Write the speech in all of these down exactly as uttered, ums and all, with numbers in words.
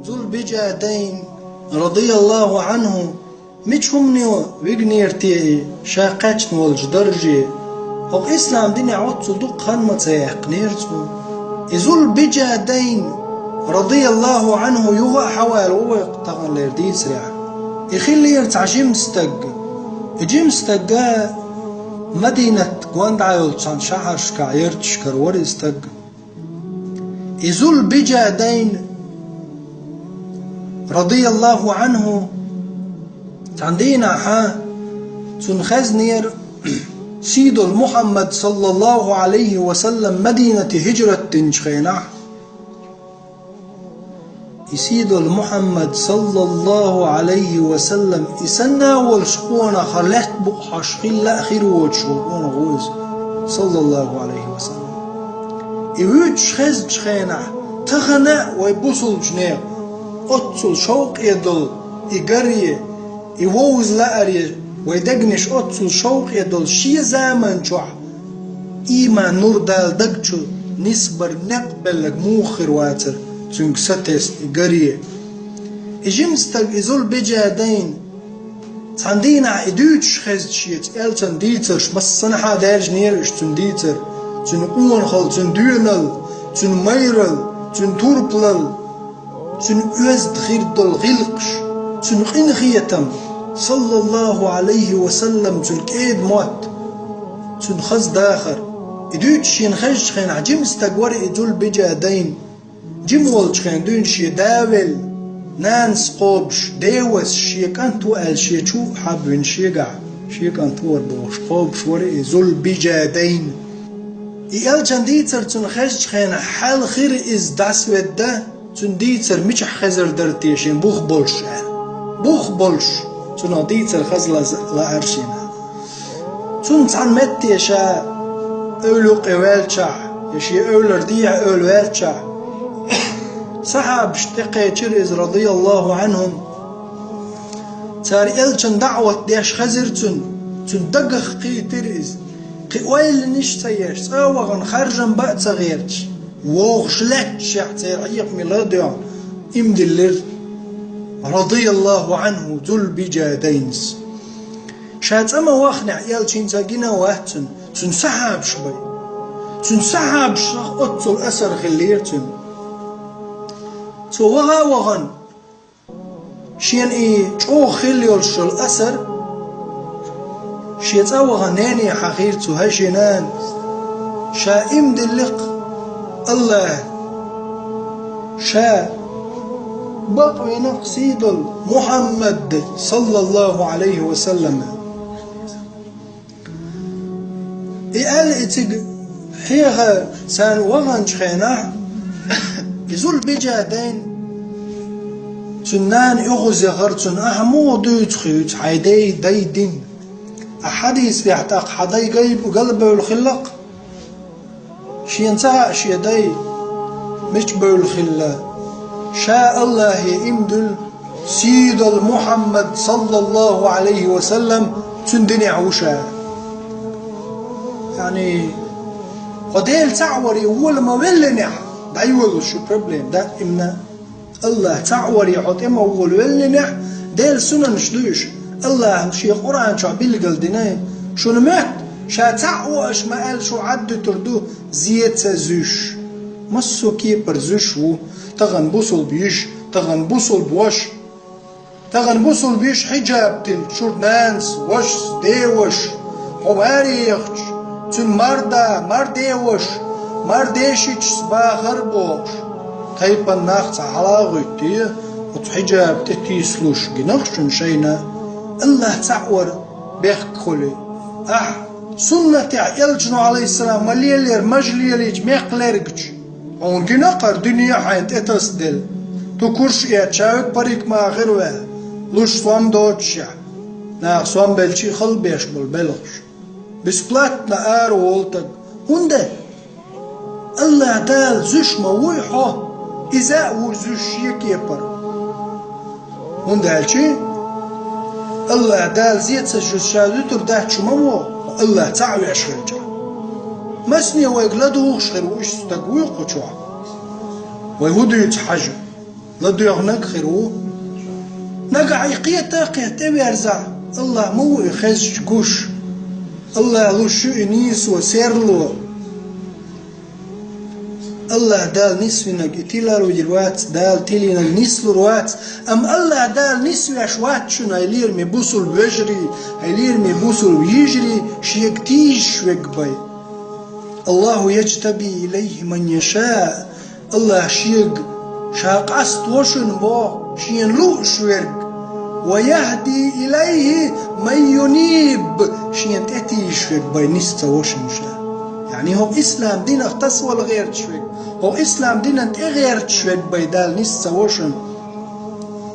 Зулбижадайн, радияллаху анху, мича хӀумано вигнера те и ша кхаьчна волчу дарже? ХӀокху ислам динехь оццул дукха хан ма ца яьккхинера цо. И Зулбижадайн, радияллаху анху, юха а хьаваьлла ву вай таханлера дийцарехь. И хиллера цхьа жима стаг. И жима стаг Мадинат гондӀа йолчу цхьана шахьаршкахь ярташкара вара и стаг. И Зулбижадайн, радияллаху анху, цхьана дийнахь цунна хезнера сийдолу Мухьаммад, саллаллаху алейхи ва саллам, Мадинате хӀижрат динчу хенахь. И сийдолу Мухьаммад, саллаллаху алейхи ва саллам, и санна а волуш къонах лаьтта букъ хьош хилла а хир воцуш волу къонах ву иза, саллаллаху алейхи ва саллам. И вуьйцуш хезначу хенахь, тахана а вай бусулбачу нехан оццул шовкъе долу и гаре, и вовза лааре, вай дегнаш оццул шовкъе долу шен заман чохь ийман нур Дала даг чу нисбар некъ белларг муха хир вацара цуьнга сатесна и гаре. И жима стаг, и Зулбижадайн, цхьана дийнахь и дуьйцуш хезча шеца, элчан дийцарш массанхьа даьржинера уьш, цуьнан дийцар, цуьнан къонахалла, цуьнан доьналла, цуьнан майралла, цуьнан турпалалла, цуьнан оьзда хир долу гӀиллакхаш, цуьнан къинхетам, саллаллаху алейхи ва саллам, цуьнан кӀеда мотт, цуьнан хаза дахар. И дуьйцуш шена хезчу хенахь, жима стаг вара и Зулбижадайн. Жима волчу хенахь дуьйна шен да велла, нанас кхобуш, девас шен кӀант ву аьлла шен чу а хьабвина шегахь, шен кӀант вара бохуш, кхобуш вара и Зулбижадайн. И элчан дийцар цунна хезчу хенахь, хьал хир иза дӀасаведда, цуьнан дийцар мичахь хезар дара те шен бух болуш аьлла. Бух болуш, цунах дийцар хаза лаза лаьара шена. Цунна цхьана метте ша эвла юккъе ваьллачохь, я шен эвлара дехьа эвла ваьллачохь, сахьабаш тӀекхечира иза, радияллаху анхум. Цара элчан даӀват деш хезира цунна, цуьнан дагах кхийтира иза. Кхин ойланаш а ца еш, цӀа а вахана харжам бан а ца гӀерташ, вогӀуш лаьтташехь церан хьехамийн ла а доьгӀна, ийман диллира, радияллаху анху, Зулбижадайнас. Ша цӀа ма вахнехь, элча хӀинца гина а вац цунна, цуьнан сахьабаш бай. Цуьнан сахьабашах оццул асар хиллера цуьнан. Цо ваха а вахана, шена и чӀогӀа хилла йолуш йолу асар, шен цӀа а вахана нене хьахийра цо: «ХӀай шен нана, ша ийман диллира-кх Аллахьа, ша бакъвина-кх сий долу Мухьаммад, саллаллаху Ӏалайхи ва саллам». И аьлла, и цига хьеха царна ваханчу хенахь, и Зулбижадайн цуьнан нана оьгӀаз яхара цунна: «Ахьа муха дуьйцу хьуьйцу хьайн дай, дай дин? Ахьа хьадийцахь тӀаккха хьан дай гай-, галбевлла хилла-кх?» Шена ца хаьа шен дай мича бевлла хилла. Ша Аллахье ийман дуьллу, сий долу Мухьаммад, саллаллаху Ӏалайхи ва саллам, цуьнан динехь ву ша. Яъни, хьо Дела цхьаъ варе вола ма веллинехь, дӀайолалуш ю проблема, даимна. Аллахь цхьаъ варе хьо тӀе ма волавеллинехь, Делан сунанаш ду уьш. Аллахьа шен Къуръан чохь билгалдина: «Шуна моьтту, ша цхьаъ ву аша ма аьлла, шу Ӏад дуьтур ду, зен ца зуьйш». Массо а кепара зуьйш ву, тахана бусулба йиш, тахана бусулба ваша. Тахана бусулба йиш хьиджаб дина, шуьра нанас, вашас, деваша, хьо варе яхча, цуьнан марда, мардеваша, мардешичас бахар а бохуш. Тайпана нах цхьа хьала а гӀуьттий, оцу хьиджаба тӀе тийсалуш гина-кх шуна шайна. Аллахь цхьаъ вар бехк хуьлий. Ахь суннатехь, элчано, Ӏалайхиссалам, ма леллера, мажа лелийча мекх лергача, хьуна гина-кх хӀара дуьне а хьайна тӀетасаделла. Тукурш а эцна, ша уьгу парикмахер ваьлла, луш сом доцушехь, наха сом белчий хала беш болу белхаш. Бесплатно ара волу таг. ХӀунда? Аллахь Дала зуьйш ма вуй хьо, иза а ву зуьйш шен кепара. ХӀунда аьлча Аллахь Дала зен ца зуьйш ша зуьтур дац шу ма ву, Аллахь цхьаъ веш хилча. Масане вайга ладугӀуш хир ву, иштта стаг вуй кху чохь. Вай хӀун дуьйцу хьажа? ладоьгӀнаг хир ву. Нагахь и кхета а кхета тӀеверзахь, АллахӀ ма ву и хезачу гуш. АллахӀ луш ю и нийсо, серло. АллахӀ Дала нисвинарг и тилар вуьйр вац, Дала тилинарг нислур вац, амма АллахӀ Дала нисвеш вац шуна, хьай лераме бусулба вежарий, хьай лераме бусулба йижарий, шега тийжаш верг бай. «Аллаху яджтаби илайхи ман яша», АллахӀ шега ша къаставо шуна боху, шена лууш верг, «ва яхӀди илайхи ман юниб», шена тӀетийжаш верг бай нис ца во шуна ша. Яъни хӀокху ислам динах тасавала гӀерташ верг, хӀокху ислам динан тӀе гӀерташ верг бай Дала нис ца во шуна.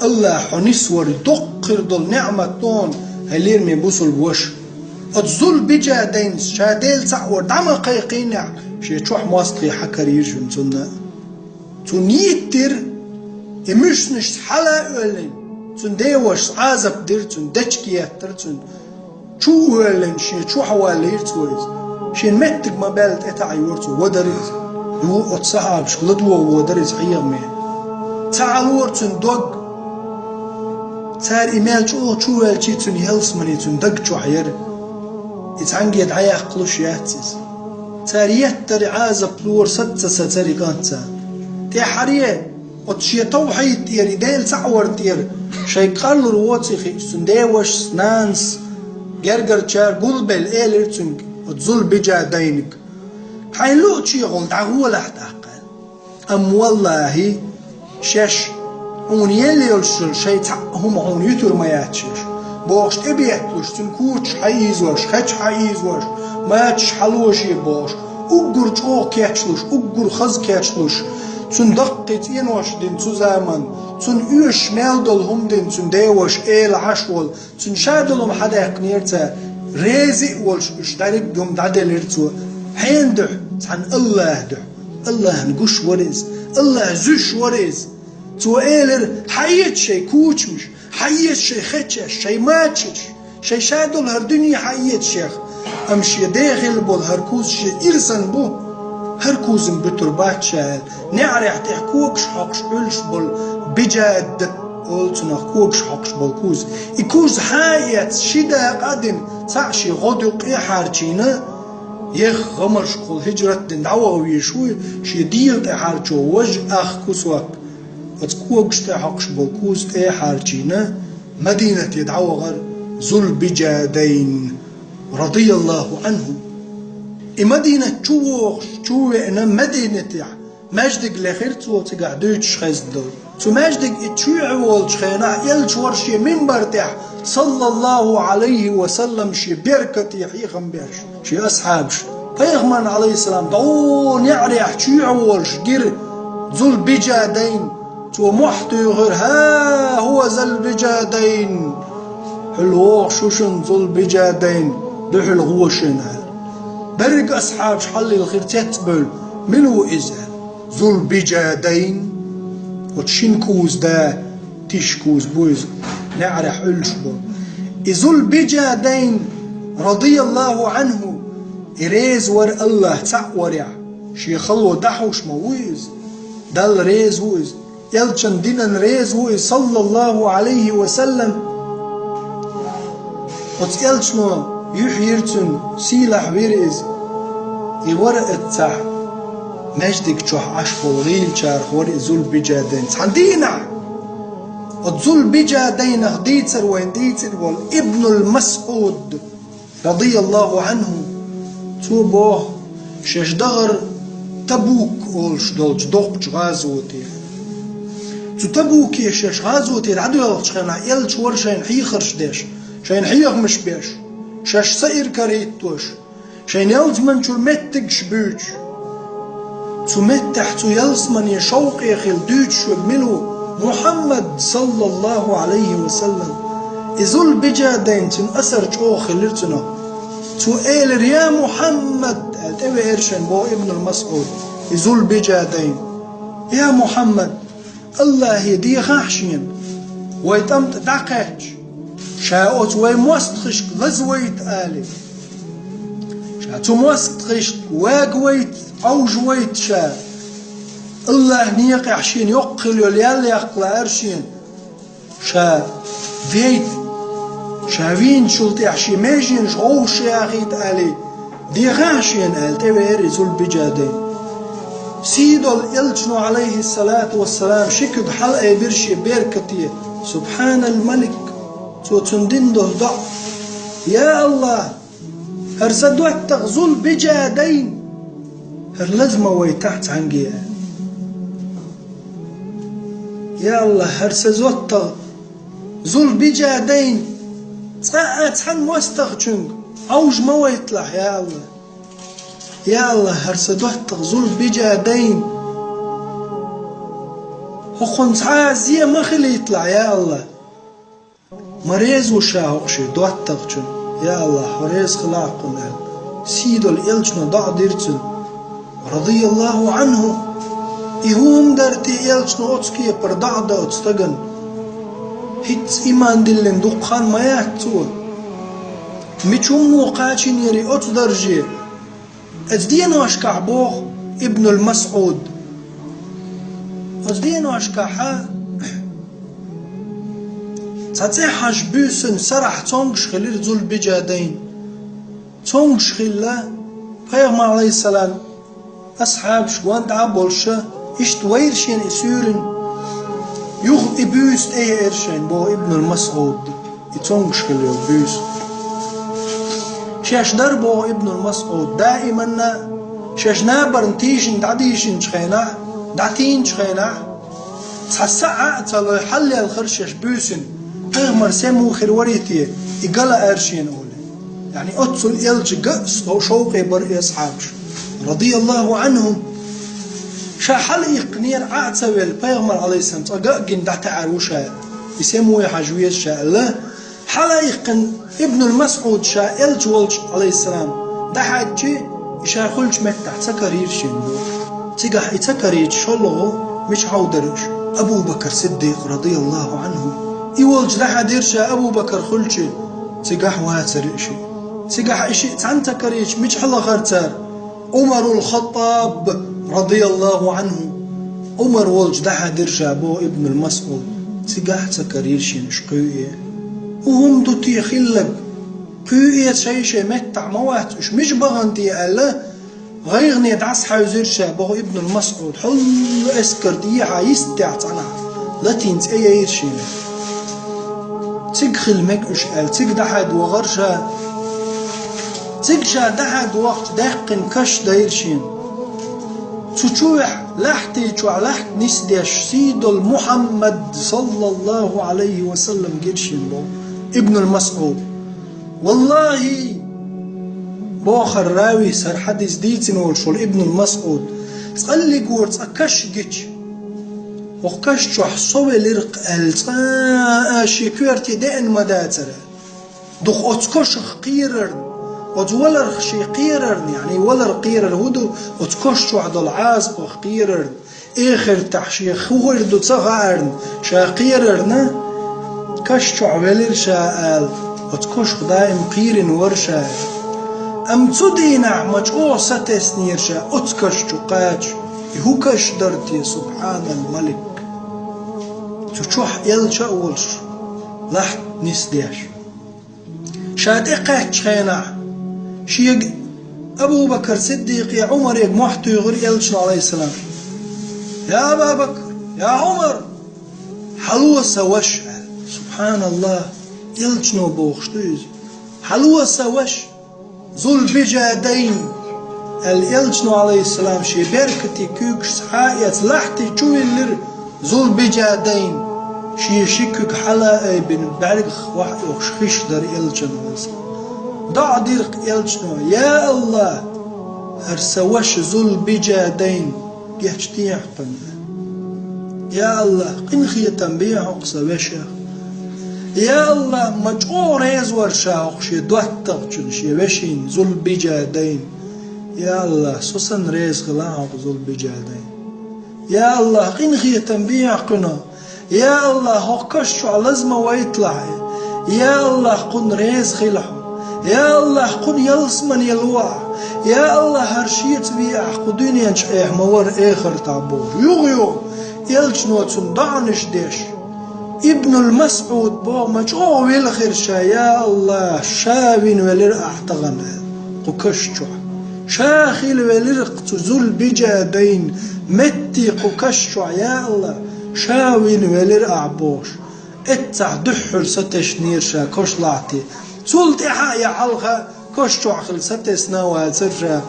АллахӀ хьо нисвар доккха хир долу неӀмат ду хьуна, хьай лераме бусулба ваша. Оцу Зулбижадайнас ша Дела цхьаъ вар дӀа ма кхайкхийнехь, шен чохь мостагӀий хьакхайкхийра шуна цунна. Цунна йиттира, и муьшнашца хьала а оьллина, цуьнан девашас Ӏазап дира цунна, дечиг еттара цунна. Чу а воьллина, шен чохь а валлийра цо иза. Шен меттиг ма баьлла тӀетаӀийра цо, вадара иза. Юха оцу сахьабашка ладогӀа водара иза хьехаме. Ца Ӏалора цуьнан дог. Цара и мел чӀогӀа чу воьллича, цуьнан ялсамани цуьнан даг чохь яра. И цхьаьнгге дӀаяккхалуш яц иза. Цара еттара Ӏазап лора саца ца цара и кӀант царна. ТӀаьххьара оцу шен тавхьид тӀера, и Дела цхьаъ вар тӀера, шайга къарлур воций хиъча, цуьнан девашас, нанас, гергарчара гулбелла элира цуьнга, оцу Зулбижадайнга: «Хьайна луъучохула дӀагӀолахь тӀаккха». Амма валлахӀи, шаьш хьуна елла йолуш йолу шайн цхьаъ хӀума хьуна юьтур ма яц шаьш, бохуш тӀебетталуш, цуьнан кучаш хьаийзош, хечаш хьаийзош, мачаш хьалоше бохуш, уггар чӀогӀа кечлуш, уггар хаза кечлуш, цунна даккхий цӀенош дина цу заманна, цунна оьшуш мел долу хӀума дина цуьнан деваша, эла Ӏаш волу, цуьнан ша долу хӀума хьадаьккхинера цара, реза а волуш, уьш дерриг а хӀума дӀаделира цо. Хьенан дуьхьа? Цхьана АллахӀан дуьхьа. АллахӀана гуш вара иза. АллахӀ зуьйш вара иза. Цо элира: «Хьаэца шайн кучамаш, хьаэца шайн хечаш, шайн мачаш, шайн ша долу хӀара дуьне хьаэца шех». Амма шен ден хилла болу хӀара куз шен ирсан бу, хӀара кузана буьтур бац ша аьлла. НеӀарехь тӀехь когаш хьокхуш Ӏуьллуш болу Бижад олу цунах, когаш хьокхуш болу куз. И куз хьа а эцна, ши дакъа а дина, цхьаъ шен гӀодаюккъе а хьарчийна, еха гӀамаршкахула хӀижрат дина дӀаваха везаш ву, шен дегӀа тӀе хьарчо важа ах кусок. Оцу когаш тӀе хьокхуш болу куз тӀе а хьарчийна, Мадинате дӀавахара Зулбижадайн, радияллаху Ӏанху. И Мадинат чу вохуш, чу веана, Мадинатехь маьждиг лехира цо, цигахь дуьйцуш хезна долу. Цу маьждиг и чу а волчу хенахь, элча вара шен минбар тӀехь, саллаллаху Ӏалайхи ва саллам, шен беркате хьехам беш шен асхьабашна. Пайхамарна, Ӏалайхиссалам, дӀо неӀарехь чу а волуш гира Зулбижадайн. Цо мохь туьйхира: «ХӀа хӀува Зулбижадайн! Хьуьлла вогӀуш ву шуна Зулбижадайн, дуьхьал гӀо шуна», — аьлла. Берриг асхьабаш хьаллилхира цецбевлла: «Мила ву иза?» — аьлла. «Зулбижадайн, оцу шина куза да, тиша куз бу иза, неӀарехь Ӏуьллуш бу». И Зулбижадайн, радияллаху Ӏанху, и реза вара АллахӀ цхьаъ варехь, шен хало дӀахьуш ма ву иза. Далла реза ву иза. Элчан динан реза ву иза, саллаллаху Ӏалайхи ва саллам. Оцу элчано юьхь йира цуьнан, сийлахь вира иза. И вара эццахь маьждиг чохь Ӏаш болу гӀийлачарах вара и Зулбижадайн. Цхьана дийнахь оцу Зулбижадайнах дийцар вайн дийцина волу Ибнул Масъуд, радияллаху Ӏанху, цо боху, шаьш дахара Табук олуш долчу доккхачу гӀазоте. Цу Табуке шаьш гӀазоте дӀадоьлхучу хенахь, элча вара шайна хьехарш деш, шайна хьехамаш беш, шаьш са иракарахӀиттош, шайн ялсаманчуьра меттигаш буьйцуш. Цу меттехь цу ялсамане шовкъе хилла дуьйцуш верг мила ву? Мухьаммад, саллаллаху Ӏалайхи ва саллам. И Зулбижадайн, цуьнан асар чӀогӀа хилира цунах. Цо элира: «Я Мухьаммад», — аьлла, тӀевеара шайна боху Ибнул Масъуд и Зулбижадайн. «Я Мухьаммад, АллахӀе дехахьа шена, вай тӀамтӀа дӀакхаьчча, ша оцу вай мостагӀашка лазавайта», — аьлла. «Ша цу мостагӀашка вагавайта, Ӏовжавайта ша. Аллахь некъехь шена йоккха хила йолу ял яккха лаьара шена. Ша вейта, ша вийначул тӀехь шен меженаш гӀовш яхийта аьлла, дехахь шена аьлла, тӀевеара и Зулбиджадайн. Сийдолу элчано, Ӏалайхиссалату вассалам, ши куьг хьалаайбира шен беркате: «Субхьанал Малик», цо цунна дина долу доӀа: «Я Аллахь, хӀара сан доттагӀа Зулбиджадайн, хӀара лаза ма вайтахь цхьаьнгге». «Я Аллахь, хӀара сан доттагӀа Зулбиджадайн, цкъа а цхьана мостагӀчуьнга Ӏовжа ма вайталахь, я Аллахь. Я Аллахь, хӀара сан доттагӀа Зулбиджадайн, хӀокхунна цхьа а зе ма хилийталахь, я Аллахь». Ма реза ву ша хӀокху шен доттагӀчунна, я Аллахь, хьо реза хилахь кхунна аьлла, сийдолу элчано доӀа дира цунна, радияллаху Ӏанху. И хӀума дара те элчано оцу кепара доӀа дан оцу стагана? ХӀинцца иман диллина дукха хан ма яц цо. Мича хӀумано кхачийнера и оцу дарже? Оцу деношкахь, боху Ибнул Масъуд, оцу деношкахь цхьа цӀеххьана буьйсанна сарахь цомгуш хилира Зулбиджадайн. Цомгуш хилла, пайхамар, Ӏалайхиссалам, асхьабаш гонна дӀа а болуш, иштта вайра шена и суьйранна. Юха и буьйса тӀееара шайна, боху Ибнул Масъуд. И цомгуш хилла йолу буьйса. Шаьш дара, боху Ибнул Масъуд, даиманна шаьш набарна тийшина дӀадийшинчу хенахь, дӀатийначу хенахь, цхьа са Ӏа а ца лой, хьаллелхара шаьш буьйсина, пайхамар сема ву хир варий те, и ган лаьара шена олий. Яъни оццул элча ган а шовкъе бара и асхьабаш, радияллаху Ӏанхум. Ша хьалаиккхинера Ӏа а ца велла, пайхамар, Ӏалайхиссалам, цкъа ган а гина дӀатаьӀар ву ша, и сема вуй хьажа веза ша аьлла, хьалаиккхина Ибнул Масъуд ша элча волчу, Ӏалайхиссалам, дӀахьаьжчи, и ша хуьлучу меттехь ца карийра шена боху. Цигахь и ца карийча, шолгӀа мича хьовдара уьш? Абу Бакр Сиддикъ, радияллаху Ӏанху. И волчу дӀахьаьдира ша Абу Бакр хуьлучу, цигахь вацара и шиъ. Цигахь и шиъ цхьаьна ца карийча, мича хьалахара цара? Ӏумарул Хаттаб, радияллаху Ӏанху. Ӏумар волчу дӀахьаьдира ша, боху Ибнул Масъуд, цигахь а ца карийра шена уьш кхуьуе. ХӀун хӀума ду те хилларг? Кхуьуе шай-шай меттахь ма вац уьш, мича бахана те аьлла, гӀайгӀане дӀасахьаьвзира ша, боху Ибнул Масъуд, хьулла эскар дехьа йистехь цӀанахь, латийна цӀе яйра шена. Цига хила мега уьш аьлла, цига дӀахьаьдда вахара ша. Цига ша дӀахьаьдда вахча, даьккхина каш дайра шена. Цу чу вехь, лаьхьтий чохь лаьхьт нисдеш, сийдолу Мухьаммад, саллаллаху Ӏалайхи ва саллам, гира шена, боху Ибнул Масъуд. Валлахи, боху хӀара равис, хӀара хьадис дийцина волуш волу Ибнул Масъуд, цкъа лигора цкъа каш гича, хӀокху каш чохь со велира-кх аьлла, цкъа а шен коьрте деана ма дацара. Дукха оцу кошах кхерарна, оцу валарх шен кхерарна, яъни валар кхерар хӀун ду, оцу кош чохь долу Ӏазапах кхерарна, эхартахь шен хӀун хир ду ца хаарна, ша кхерарна, каш чохь велира ша ала, оцу кошах даим кхийрина вара ша. Амма цу дийнахь ма чӀогӀа сатеснера ша оцу каш чу кхача, и хӀун каш дара те, субхьанал малик? Цу чохь элча а волуш, лахьт нисдеш. Ша тӀекхаьччу хенахь, шега Абу Бакр Сиддикъе, Ӏумаре мохь туьйхира элчано, Ӏалайхиссалам: «Я Аба Бакр, я Ӏумар, хьало сан ваша», – аьлла. Субхьаналлах, элчано бохуш ду иза. «Хьало сан ваша, Зулбиджадайн», – аьлла, элчано, Ӏалайхиссалам, шен беркате куьйгаш схьа а эцна, лахьти чу виллира Зулбиджадайн, шен ши куьг хьала а айбина, бӀаьргах охьа а оьхуш хиш дара элчан ваза. ДоӀа дира-кх элчано: «Я Аллах, хӀара сан ваша Зулбиджадайн гечдехьа хьуна. Я Аллах, къинхетам бехьа хӀокху сан вешех. Я Аллах, ма чӀогӀа реза вара ша хӀокху шен доттагӀчун, шен вешин Зулбиджадайн. Я Аллах, со санна реза хилахь хӀокху Зулбиджадайн. Я Аллах, къинхетам бехьа кхуьнан. Я Аллах, хӀокху каш чохь лаза ма вайталахь. Я Аллах, кхунна реза хила хьо. Я Аллах, кхунна ялсамане лолахь. Я АллахӀ, хӀара шеца ве ахь, кху дуьнен чу эхь ма вара эхартахь бохуш. Юха-юха элчано цунна доӀанаш деш. Ибнул МасӀуд боху ма чӀогӀа вилхира ша, я АллахӀ, ша вина велира ахь тахана кху каш чохь. Ша хила велира цу Зулбижадайн метте кху каш чохь, я АллахӀ, ша вина велира ахь бохуш. Эццахь дуьххьара сатеснера ша каш лахьте. Цул тӀаьхьа а я хьалха каш чохь хила сатесна а вацара ша,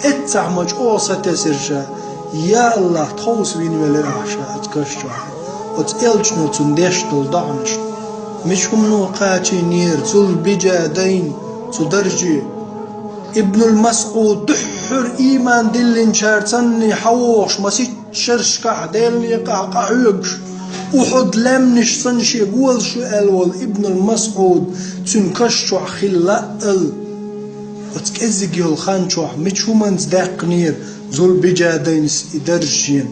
эццахь ма чӀогӀа сатесира ша. Я АллахӀ, тховса вина велира ахь ша оцу каш чохь. Оцу элчано цунна деш долу доӀанаш. Мича хӀумано кхачийнера Зулбижадайн цу дарже. Ибнул МасӀуд дуьххьара ийман диллинчара цӀанний хьавогӀуш масийтта шершкахь Делан некъахь къахьоьгуш, Ухьуд лаьмнаш санна шен голаш ю аьлла волу Ибнул МасӀуд цуьнан каш чохь хилла а аьлла. Оцу кӀеззиг йолу хан чохь мича хӀуманца даьккхинера Зулбижадайнас и дарж шена.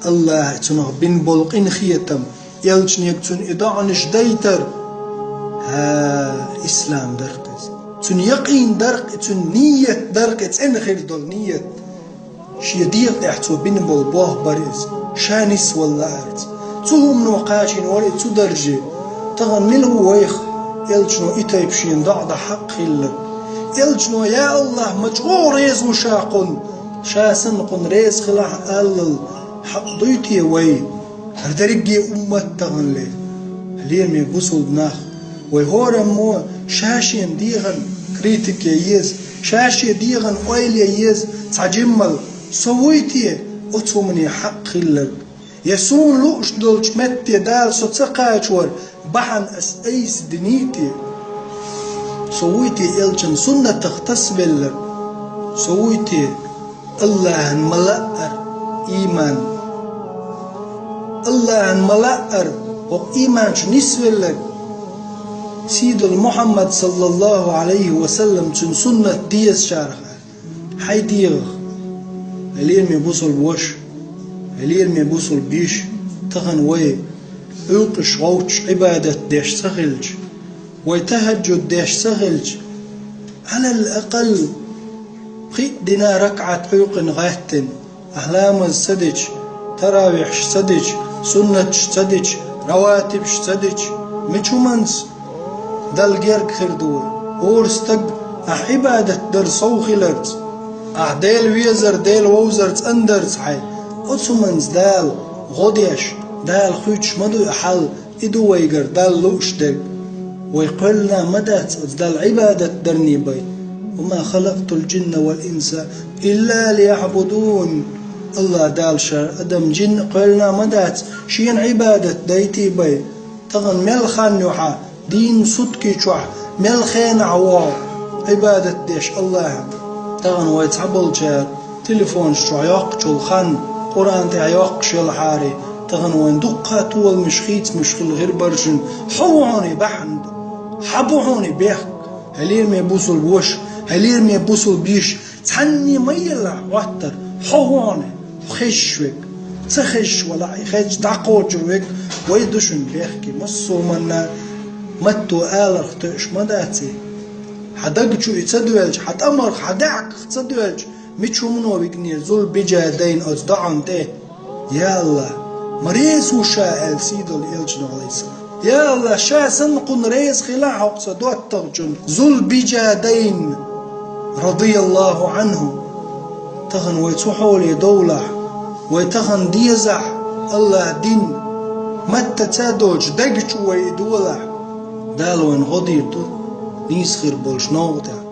АллахӀа цунах бина болу къинхетам, элчанега цунна и доӀанаш дайтар. ХӀа, ислам дарх иза. Цуьнан якъин дарх и, цуьнан ният дарх и, цӀена хир долу ният. Шен дегӀа тӀехь цо бина болу болх бара иза, ша нисвала лаарца. Цу хӀумано кхачийна вара и цу дарже. Тахана мила ву вайх, элчано и тайпа шена доӀа дан хьакъ хилларг? Элчано: «Я АллахӀ, ма чӀогӀа реза ву ша кхунна, ша санна кхунна реза хилахь», аллал, хьакъ дуй те вай? ХӀара дерриге уммат таханле, лераме бусулба нах, вай хӀораммо ша шен дегӀан критике еза, ша шен дегӀан ойла е еза, цхьа жиммал со вуй те оцу хӀумане хьакъ хилларг? Я суна лууш долчу метте Дала со ца кхачор бахьана ас айса диний те? Со вуй те элчан суннатах тасавелларг? Со вуй те АллахӀан ма лаъара ийман, АллахӀан ма лаъара хӀокху ийман чу нисвелларг? Сийдолу Мухьаммад, саллаллахӀу Ӏалайхи ва саллам, цуьнан суннат дезачарах хьайн дегӀах. Хьан лераме бусулба ваша, хьан лераме бусулба йиша, тахана вай Ӏуьйкъаш гӀовттуш Ӏибадат деш ца хилча, вай тахӀаджуд деш ца хилча, Ӏалал акъал пхиъ дина ракаӀат Ӏуьйкъана гӀаьттина, ахь ламаз ца дича, таравихьаш ца дича, суннаташ ца дича, раватибаш ца дича, мича хӀуманца Далла герга хир ду вай? ХӀора стаг, ахь Ӏибадат дар сов хиларца, ахь Дела везар, Дела вовзар цӀандарца хьайн, оцу хӀуманца Дала гӀо деш, Дала хуьйцуш ма ду и хьал, и ду вайгара Далла лууш дерг. Вай кхоьллина ма дац оцу Далла Ӏибадат дарний бен. «Ва ма халакътул жинна вал инса илла лияӀбудун». АллахӀ Дала шара адам, жин а кхоьллина ма дац, шена Ӏибадат дайтий бен. Тахана мел хан ю хьан, дийнан сутки чохь мел хенахь вогӀу Ӏибадат деш АллахӀан? Тахана вай цхьаболчара телефонаш чохь йоккхучул хан, Къуръан тӀехь йоккхуш елахьара, тахана вайн дуккха а толамаш, хийцамаш хилла хир бара шуна. Хьо ву хьуна бахьана, хьан бу хьуна бехк? Хьан лераме бусулба ваша, хьан лераме бусулба йиша, цхьанне ма елла хьоттар, хьо ву хьуна хезаш верг? Ца хезаш валахь, и хезча дӀакхочур верг вай ду шуна бехке. Массо а манна матто аларх тоьуш ма дац и. Хьан даг чу и ца доьлча, хьан тӀамарх, хьан даьӀахках ца доьлча, мича хӀумано вигнера Зулбижадайн оцу доӀан тӀе? «Я АллахӀ, ма реза ву ша», аьлла сийдолу элчано, Ӏалайхиссалам. «Я АллахӀ, ша санна кхунна реза хилахь хӀокху сан доттагӀчунна, Зулбижадайн, радияллахӀу Ӏанху». Тахана вай цу хьоле довлахь, вай тахана дезахь АллахӀан дин, маттаца а доцуш, даг чу вай и долахь, Дала вайна гӀо дийр ду нийса хир болчу новкъа тӀехь.